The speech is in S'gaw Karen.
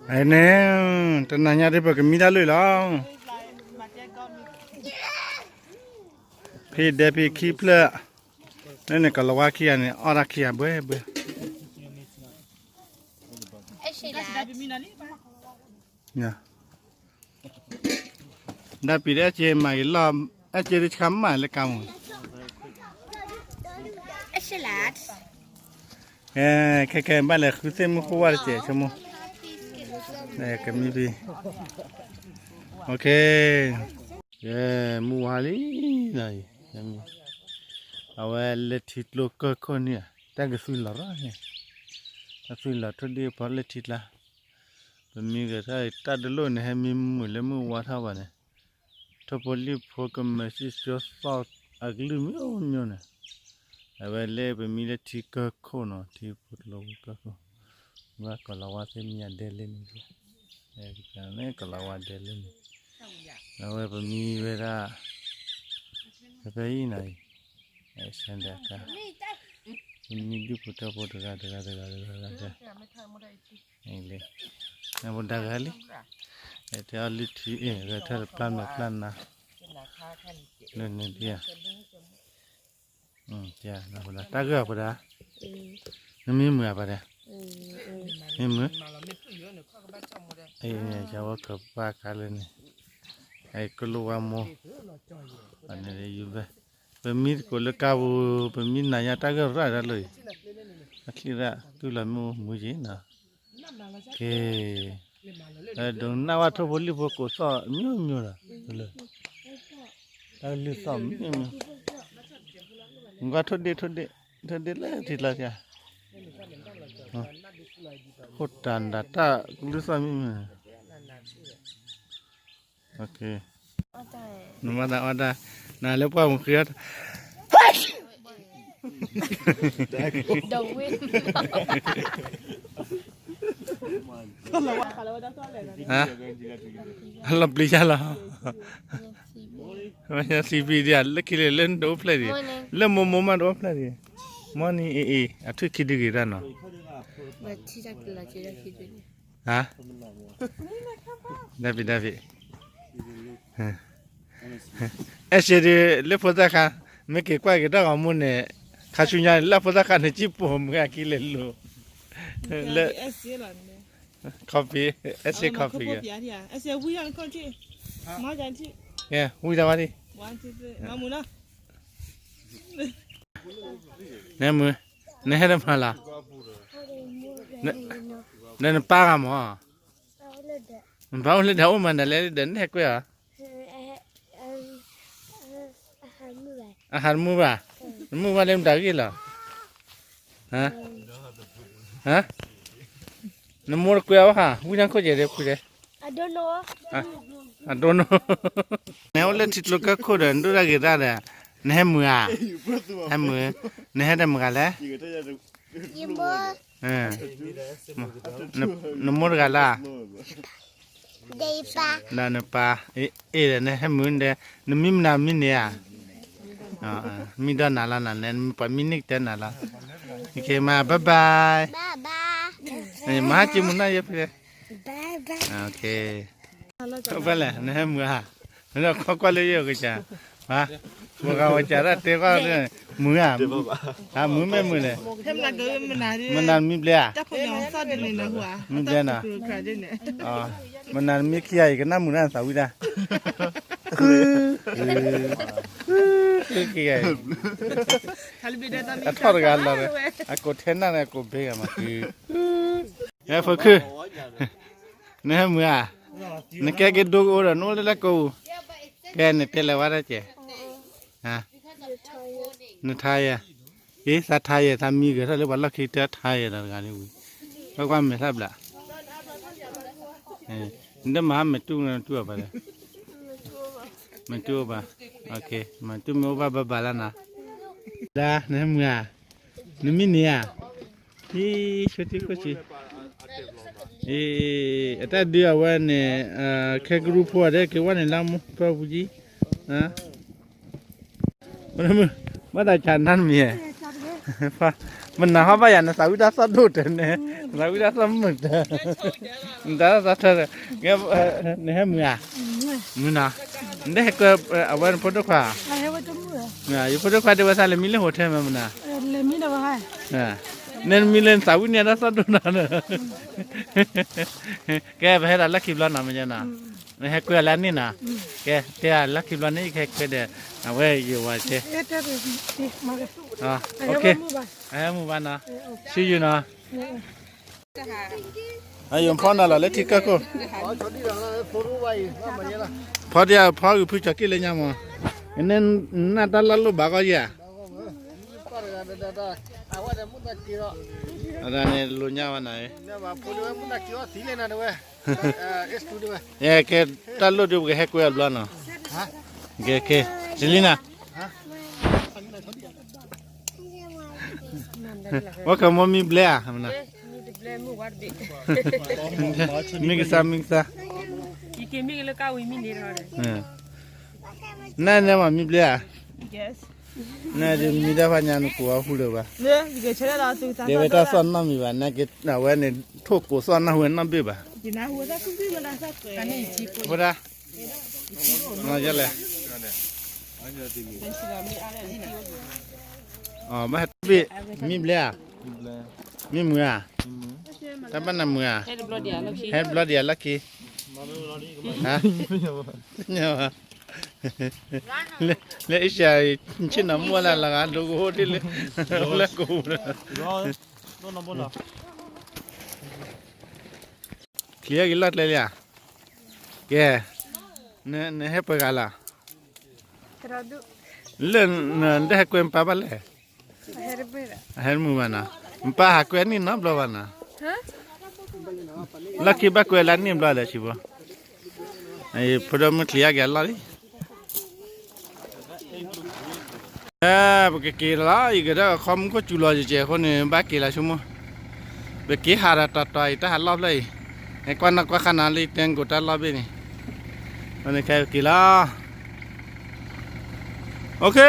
အဲန့ၣ် တနၤညါဒ်ပကမံတၢ်လၢလီၤ. ဖံဒဲဖံခံဖျၢၣ်, လၢန့ၣ်ကလီၤဝါခံဂၤန့ၣ် အီၣ်တၢ်ခံဂၤဘှဲဘှဲ. ဒၣ်ပံၤဒီးအဲၣ်က့မၤဂ့ၤလီၤ, အဲၣ်က့ဒ်ဆါမးလၢကါမူ, ခဲခဲဘၣ်လဲၤဃုသ့ၣ်မုၢ်ဃိဝါတစဲးဆိကမိၣ်, ကမံဖံ, မုၢ်ဝါလံနီၤအံၤ, အဝဲလၢထံကျိကၢၢ်ခိၣ်န့ၣ်, တၢ်ကသွံလီၤရၣ်န့ၣ်, တၢ်သွံလီၤထိၣ်ဒ့ဖီလၢထံကျါ, ပမံဂဲၤထီၣ်တၢ်တလိၣ်န့ၣ် ဟဲမံမုာ်လၢမုၢ်ဝါထီၣ်ဘၣ်န့ၣ်, ထိၣ်ဖိလံၣ်ဖိကမၤစံၣ်စိသီၣ်အကလုၢ်မံၤမံၤန့ၣ်, အဝဲလၢပမံလၢထံကၢၢ်ခိၣ်နီၤ, ထံဖိကျိကၢၢ်ခိၣ်, ဘၣ်ကလီၤဝါသ့ၣ်မံၤအဒဲလၢန့ၣ်, ကလီၤဝါဒဲလၢန့ၣ်, အဝဲပမံဝဲဒၣ်, ဖဲဖဲအံၤနီၤအံၤ, စဲဒၣ်ကါ, ပမံဒုၣ်ဖိထၢဖိတဂၤတဂၤတဂၤတဂၤတဂၤ, လၢ, နပဒါဂၤလံ, တဲအီၤလံထံအ့ၣ် ဂဲၤထၢၣ်တပျၢ်မဲာ်ပျၢ်နါ, လၢန့ၣ်ဒ်, တၢ်ဂ့ၢ်အပဒါ, နမံမုာ်အပဒါ, မံမုာ်, ကဝဲကပၢ်ခါလၢန့ၣ်, ကလိဝါမိၢ်, န့ၣ်, ပမံသကိးလၢကါပူၤ, ပမံနၤညါတၢ်ဂ့ၢ်ရၣ်ဒၣ်လၢအံၤ, အချံရၣ်တူၢ်လီၤမ့ၣ်အူမူက့ၤနီၤ, က့ၤ, ဒိးနၢ်ဝဲထိၣ်ဖိလံၣ်ဖိကိးသီၣ်မ့ၣ်အူမ့ၣ်ဒီး, တၢ်လုၢ်သီၣ်မ့ၣ်အူ, ကွၢ်ထိၣ်ဒ့ထိၣ်ဒ့, ထိၣ်ဒ့လၢထံကျါ, ဃိတၢ်ဒၣ်တၢ်ကလုၢ်သီၣ်မ့ၣ်အူ, နမၤတၢ်အီၣ်တၢ်, နလၢပှၢ်မုၢ်ဃ့အီၣ်တၢ်, လီၤပျံၤယါလီၤ, စံးပံၤဒ် လၢခံလၢလၢနတအိၣ်ဖျဲၣ်ဒံး, လၢမိၢ်မိၢ်မးတအိၣ်ဖျဲၣ်ဒံး, မီၢ်နံၤအ့ၣ်အ့ၣ် အထွံၣ်ခံဒုဂ့ၤတၢ်နီၤ, ဟါ, ဒၣ်ဖံးဒၣ်ဖံး, အဲၣ်စ့ဒုး လၢဖိသၣ်ခါ, မ့ၢ်က့ၤကွၢ်က့ၤတၢ်ဂီၤမူန့ၣ်, ခါဆူညါလၢဖိသၣ်ခါန့ၣ် ကံၣ်ပိာ်မုၣ်အခံလဲၤလိၤ, လၢ, copy, အဲၣ်စ့ copy, ဝံၤတၢ်ဝဲဒံး, နမုာ်, နဟဲတမၤလီၤ, လၢနပၢ်ဂၤမၢ်, နပၢ်အိၣ်လၢဒၢးအိၣ်မးနလဲၣ်ဒီး နဟဲကွဲအီၤ, အဟးတမုာ်ဘၣ်, နမုာ်ဘၣ်လၢမတၤဂ့ၢ်လီၤ, နမိၢ်တကွဲအီၤဘၣ်ဟး ဝံၣ်တၢ်ခိၣ်ကဲးဒီးဖုတဲ, အဒိနိ, နအိၣ်လၢထံကျိကၢၢ်ခိၣ်ဒီး နဒိၣ်တၢ်ဂ့ၤတၢ်ဒီး, နဟဲမုာ်ဧါ, ဟဲမုာ်, နဟဲဒီးမတၤဂၤလဲၣ်, နမိၢ်တဂၤလၢ်, ဒီးနပၢ်, အ့ၣ်ဒီးနဟဲမုာ်ဒီး, နမံမနုၤမံန့ၣ်ဧါ, မံဒီးနၤလီၤနၤန့ၣ် ပှၤမံန့ၢ်ကတၢၢ်နၤလီၤ, မၤ bye bye, မၤဟါက့ၤမုာ်နီၢ်ယဲဖဲလဲၣ်, အိၣ်ဖဲလဲၣ် နဟဲမုာ်ဧါ, နကွၢ်ကွၢ်လၢယဲၢ်ကစၢ်, ပှၤဂၤဝဲစၢ်ဒၣ်တဲကွၢ်လၢ, မုာ်ဧါ, မုာ်မ့ၢ်မုာ်လဲၣ်, မနၤမံဘျဲဧါ, မံဘျဲနီၤ, မနၤမံခံဂၤအံၤ ကနၣ်မုာ်နၢ်သးဝံၣ်ဒၣ်, ခံဂၤအံၤ, အထီၣ်တဂၤလီၤ, အကိးထဲနၢ်န့ၣ် အကိးဘဲဂၤမး, ဟဲဖိခု, နဟဲမုာ်ဧါ, နကဲက့ၤဒိကအိဒီး နအိၣ်လၢလၢကိးပူၤ, ကဲနတဲလဲၤဝဲဒၣ်ကဲ, နထါယဲ, အ့ သးထါယဲ သးမံဂဲၤထီၣ်လၢပှၤလီၢ်ခံတထါယဲဒီးတဂၤန့ၣ်ဝံၤ, ကွၢ်ကွၢ်မဲာ်သၣ်ဘျး, နတမၤမဲာ်တူၢ်နတူၢ်အီၤဘၣ်လဲၣ်, မဲာ်တူၢ်အိၣ်ဘၣ်, မဲာ်တူၢ်မ့ၢ်အိၣ်ဘၣ်ဘၣ်ဘၣ်လၢနၤ, ဒၣ် နဟဲမုာ်ဧါ, နမံန့ၣ်ဧါ, ဟံး ဆိထံခိၣ်ဆံ အံၤ အတၢ်ဒုးအဝဲန့ၣ် ခဲကရူၢ်ဖိအဒဲက့ၤဝဲန့ၣ်လၢမူဖၢပူၤကံ ဘၣ်သးဆးနါတမံၤဧါ, မနၤဟီဘၣ်ယၤ နသးဝံၣ်တၢ်သီၣ်ဒိၣ်တၢ်န့ၣ်, နသးဝံၣ်တၢ်သီၣ်မုာ်တၢ်, နသးသီၣ်ထၢၣ်, နဟဲမုာ်ဧါ, မုာ်နီၤ, နဟဲကွဲအဝဲနဖိဒိၣ်ခွါ, ယဖိဒိၣ်ခွါဒ်ဝဲသးလဲၤမံလၢ hotel မ့ၢ်မနၤ, နမံလၢနသးဝံၣ်န့ၢ်တၢ်သီၣ်ဒိၣ်နီၤ, ကဲ ပဟဲဒီးလၢခံဘျီနီၤ မ့ၢ်နီၤ, နဟဲကွဲအီၤလၢအန့ၣ်နီၤ, ကဲ တဲလၢခံဘျီန့ၣ် ယကဟဲကွဲဒီး အဝဲယဝၤတဲ, okay, အဟဲမုာ်ဘၣ်နီၤ, see you နီၤ, အယိၤဖီနၤလီၤလၢထံကၢၢ်ခိၣ်, ဖီဒံးဖီဂုာ်ဖုကၠီၤက့ၣ်လၢညါမး, နနၢ်တၢ်လၢလိၣ်ဘၣ်ကီယၤ, အဒၣ်န့ၣ်လိၣ်ညါဝဲနၤ, ကဲ တၢ်လိၣ်ဒုးပကဟဲကွဲအဘျီနီၤ, ကဲ ကဲ Selina, ဝဲကမီမံဘျဲဧါ, မ့ၢ်ကစၢ် မ့ၢ်ကစၢ်, နနဲမၤမံဘျဲဧါ, နဒုးမံတၢ်ဖးညါနကိးအဟူလၢၤဘၣ်, တဲဝဲတၢ်သီၣ်နီတမံၤဘၣ်, နက့ၤအဝဲန့ၣ် ထိၣ်ကိးသီၣ်နၢ်ဟူဝဲနီတဘ့ၣ်ဘၣ်, အဃိဒၣ် လဲၣ်, ဘၣ်ဟဲတဘ့ၣ်, မံဘျဲဧါ, မံမုာ်ဧါ, တၢ်ဘၣ်နမုာ်ဧါ, ဟဲတဘျီဒံးဧါလီၢ်ခံ, လၢအ့ရှၢၣ် ဆ့ၣ်နီၤမူလၢ်လၢဂၤ ဒိကအိၣ်ဒ်လၢ လၢကအိၣ်လၢ ချံအက့ၤလီၢ်ကျဲလံဧါ, ကဲ, နဟဲပှဲၤဂၤလီၤ, လၢနတဟဲကွဲးပာ်ဘၣ်လဲၣ်, အဟဲတမုာ်ဘၣ်နီၤ, ပၢ်ဟးကွဲးန့ၢ်နီတဘျီဘၣ်နီၤ, လီၢ်ခံဘၣ်ကွဲးလၢန့ၢ်ဘျီလဲၣ်ဆံးဖိ, ဖိဒိၣ်မုၣ်ချံအက့ၤလီၢ်လံ ပကက့ၤလီၤ ယကဒၣ်ခီမူခိၣ်စူၤလီၤယကဲးအဃိန့ၣ် ဘၣ်က့ၤလီၤဆိကမိၣ်, ပက့ၤဟးဒီးတီၤတီၤအံၤ တၢ်ဟးလီၢ်ဖျၢၣ်အံၤ, ဟဲကွၢ်နီၣ်ကွၢ်ဃာ်နၤလၢတဲကိးတၢ်လီၢ်ဘ့ၣ်န့ၣ်, အဃိန့ၣ်ခဲက့ၤလီၤ, OK.